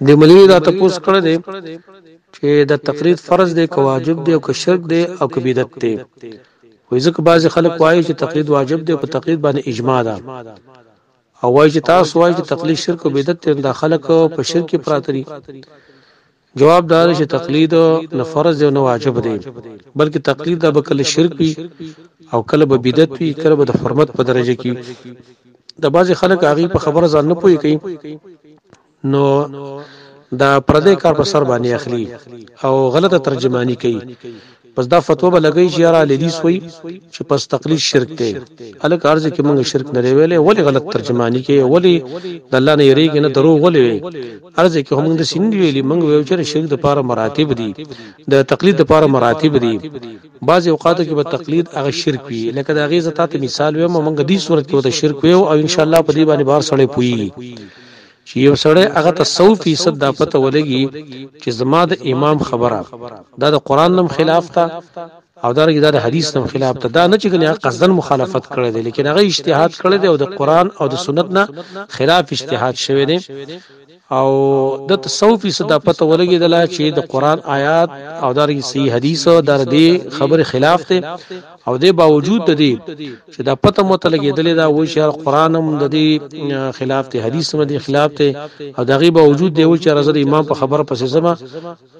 د ملګري دا تپوس کړی دی چې د تقلید فرض دی که واجب دی او که شرک دی او که بدعت دی. وایي ځکه بعضې خلک وایي چې تقلید واجب دی او په تقلید باندې اجماع ده، او وایي چې تاسو وایي چې تقلید شرک او بدعت دی، دا خلک په شرک کې پراته دي. جواب دا دی چې تقلید نه فرض دی او نه واجب دی، بلکې تقلید دا به کله شرک وي او کله به بدعت وي، کله به د حرمت په درجه کې. د بعضې خلک هغې په خبره ځان نه پوهې کوي، نو دا پردی کار په سر باندې اخلي او غلطه ترجمانی کوي. پس دا فتوا به لګی چې یاره حدیث وایي چې پس تقلید شرک دی. الک عرض کې موږ شرک نه دی ویلی، ولې غلط ترجمانی کوي؟ ولې د الله نه یریږي نه دروغ ولې وایي؟ عرض کې هم موږ د سین ویلي، موږ ویو چې شرک د پاره مراتب دي، د تقلید د پاره مراتب دي. بعض اوقاتو کې به تقلید هغه شرک وي، لکه د هغې زه تاته مثال ویم، موږ دې صورت کې ورته شرک ویو او ان شاء الله په دې باندې بهر سړی پوهېږي چې یو سړی هغه ته 100% دا پته ولګي چې زما د امام خبره دا د قرآن نم خلاف ده او دا د حدیث نم خلاف ده. دا نه چې ګنې هغه قصداً مخالفت کړی دی، لیکن هغه اجتهاد کړی دی او د قرآن او د سنت نه خلاف اجتهاد شوی دی، او د ته 100% دا پته ولګېدله چې د قرآن آیات او دا صحیح حدیث دا د دې خبرې خلاف دی، او دې باوجود د دې چې دا پته مو ته لګېدلې ده، وایي چې یار قرآن هم د دې خلاف دی، حدیث هم د دې خلاف دی، او د هغې باوجود دی وایي چې یاره زه د امام په خبره پسې ځم،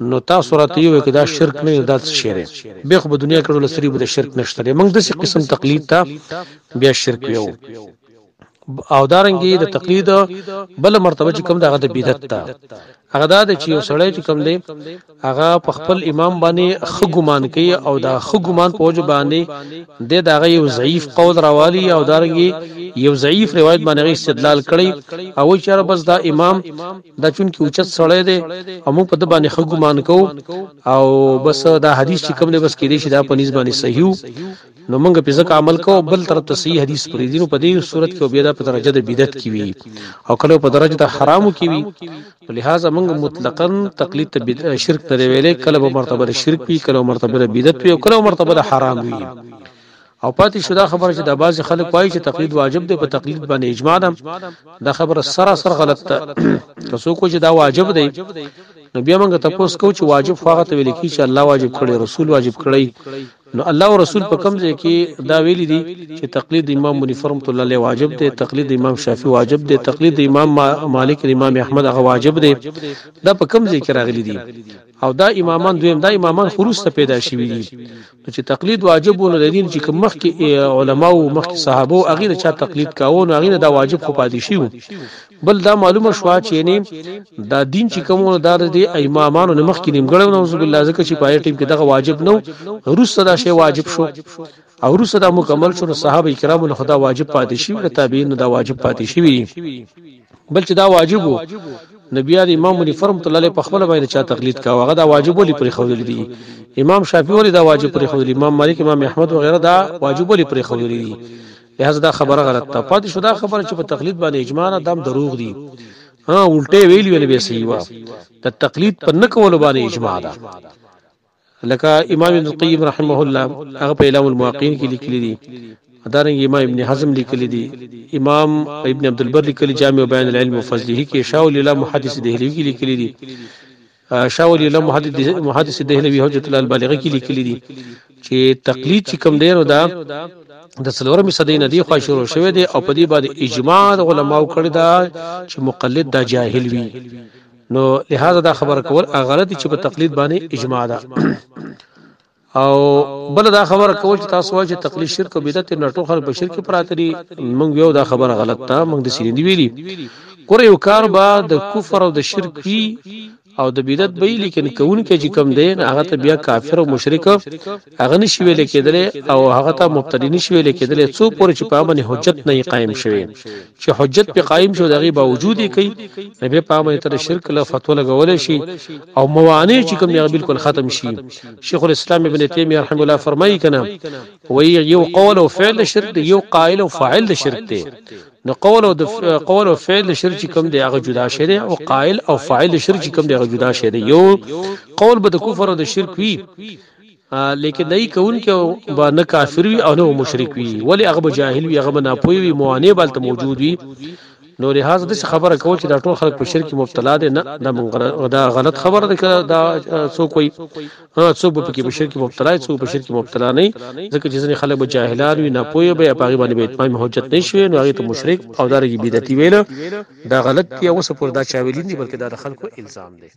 نو تاسو راته یې وایي که دا شرک نه وي دا څه شی دی؟ بیا خو په دنیا کې ټوله سري به د شرک نشته دی. موږ داسې قسم تقلید ته بیا شرک ویو. او دارنګي د تقلید بل مرتبه چې کوم ده هغه د بدعت ده. هغه دا ده چې یو سړی چې کوم دی هغه په خپل امام باندې ښه ګمان کوي، او دا ښه ګمان په وجه باندې دی د هغه یو ضعیف قول راوالي، او دارنګي یو ضعیف روایت باندې هغه استدلال کړي، او وایي چې یاره بس دا امام دا چونکې اوچت سړی دی او موږ په ده باندې ښه ګمان کوو، او بس دا حدیث چې کوم دی بس کېدای شي دا په نیز باندې صحیح و، نو موږ په ځکه عمل کوو، بل طرف ته صحیح حدیث پرېږدي. نو په دې صورت کې بیا دا په درجه د بدعت کې وي او کله په درجه د حرامو کې وي. لهذا موږ مطلقاً تقلید ته شرک نه دی ویلی، کله به مرتبه د شرک وي، کله به مرتبه د بدعت وي، او کله به مرتبه د حرام وي. او پاتې شو دا خبره چې دا بعضې خلک وایي چې تقلید واجب دی، په تقلید باندې اجماع ده، دا خبره سراسر غلط ده. که څوک وایي چې دا واجب دی، نو بیا موږ تپوس کوو چې واجب خو هغه ته ویل کېږي چې الله واجب کړی، رسول واجب کړی. نو الله او رسول په کوم ځای کې دا ویلي دي چې تقلید امام منیف رحمۃ الله علیه واجب دی، تقلید امام شافعي واجب دی، تقلید امام مالک امام احمد هغه واجب دی؟ دا په کوم ځای کې راغلي دي؟ او دا امامان دویم دا امامان خو وروسته پیدا شوي دي. نو چې تقلید واجب و، نو د دین چې کوم مخکې علماو مخکې صحابو هغې د چا تقلید کاوه، نو هغې نه دا واجب خو پاتې شوي وو. بل دا معلومه شوه چې یعنې دا دین چې کوم و، نو دا د دې امامانو نه مخکې نیمګړی و، نعوذ بالله، ځکه چې په هغې ټیم کې دغه واجب نه و، وروسته دا شی واجب شو او وروسته دا مکمل شو. نو صحابه کرامو نه خو دا واجب پاتې شوي، د تابعینو نه دا واجب پاتې شوي. بل چې دا واجب و، نو بیا د امام منیف رحمۃ الله علیه په خپله باندې چا تقلید کاوه، هغه دا واجب ولې پرېښودلی دي؟ امام شافعي ولې دا واجب پرېښودلی؟ امام مالک، امام احمد وغیره دا واجب ولې پرېښودلی دي؟ لهذا دا خبره غلط ده. پاتې شو دا خبره چې په تقلید باندې اجماع نه، دا هم دروغ دي. ها الټه ویلي ویلي به صحیح وه، د تقلید په نه کولو باندې اجماع ده. لکه امام ابن القیم رحمه الله هغه په اعلام المواقعین کې لیکلي دي، دارنګ امام ابن حزم لیکلي دي، امام ابن عبد البر لیکلي جامع بیان العلم وفضله کې، شاه ولی الله محدث دهلوي کې لیکلي دي، شاه ولی الله محدث دهلوي حجت الله البالغه کې لیکلي دي چې تقلید چې کوم دی نو دا د څلورمې صدۍ نه دی خوا شروع شوی دی، او په دې باندې اجماع د علماو کړې ده چې مقلد دا جاهل وي. نو لهذا دا خبره کول هغه غلط چې په تقلید باندې اجماع ده. او بل دا خبره کول چې تاسو وایئ چې تقلید شرک او بدعت نه ټول خلک په شرک کې پراته دي، موږ یو دا خبره غلط ده، موږ د سینې دی ویلي. ګوره یو کار به د کفر او د شرک وي او د بدعت به وي، لیکن کوونکی چې کوم دی هغه ته بیا کافر او مشرک هغه نشي ویل کېدلی او هغه ته مبتدی نشي ویل کېدلی، څو پورې چې په هغه باندې حجت نه قایم شوی. چې حجت پې قایم شو د هغې باوجود یې کوي، نو بیا په هغه باندې ته د شرک له فتوا لګولی شي او موانع چې کوم دی هغه بالکل ختم شي. شیخ الاسلام ابن تیمیه رحمه الله فرمایي که نه، وایي یو قول او فعل د شرک دی، یو قائل او فاعل د شرک دی. نو قول او د قول او فعل د شرک چې کوم دی هغه جدا شی دی، او قائل او فاعل د شرک چې کوم دی هغه جدا شی دی. یو قول به د کفر او د شرک وي، لیکن دای کوونکی به نه کافر وي او نه مشرک وي، ولی هغه به جاهل وي، هغه به ناپوه وي، موانع به هلته موجود وي. نو لهذا داسې خبره کول چې دا ټول خلک په شرک مبتلا دي، نه، دا مونږ دا غلط خبره ده. که دا څوک وایي، څوک به پکې په شرک مبتلا، څوک په شرک مبتلا نه، ځکه چې ځینې خلک به جاهلان وي، ناپوهه به، په هغې باندې به اتمام حجت نه شوي، نو هغې ته مشرک او دارنګه بدعتي ویل دا غلط دي. اوسه پورې دا چا ویلي دي، بلکې دا د خلکو الزام دی.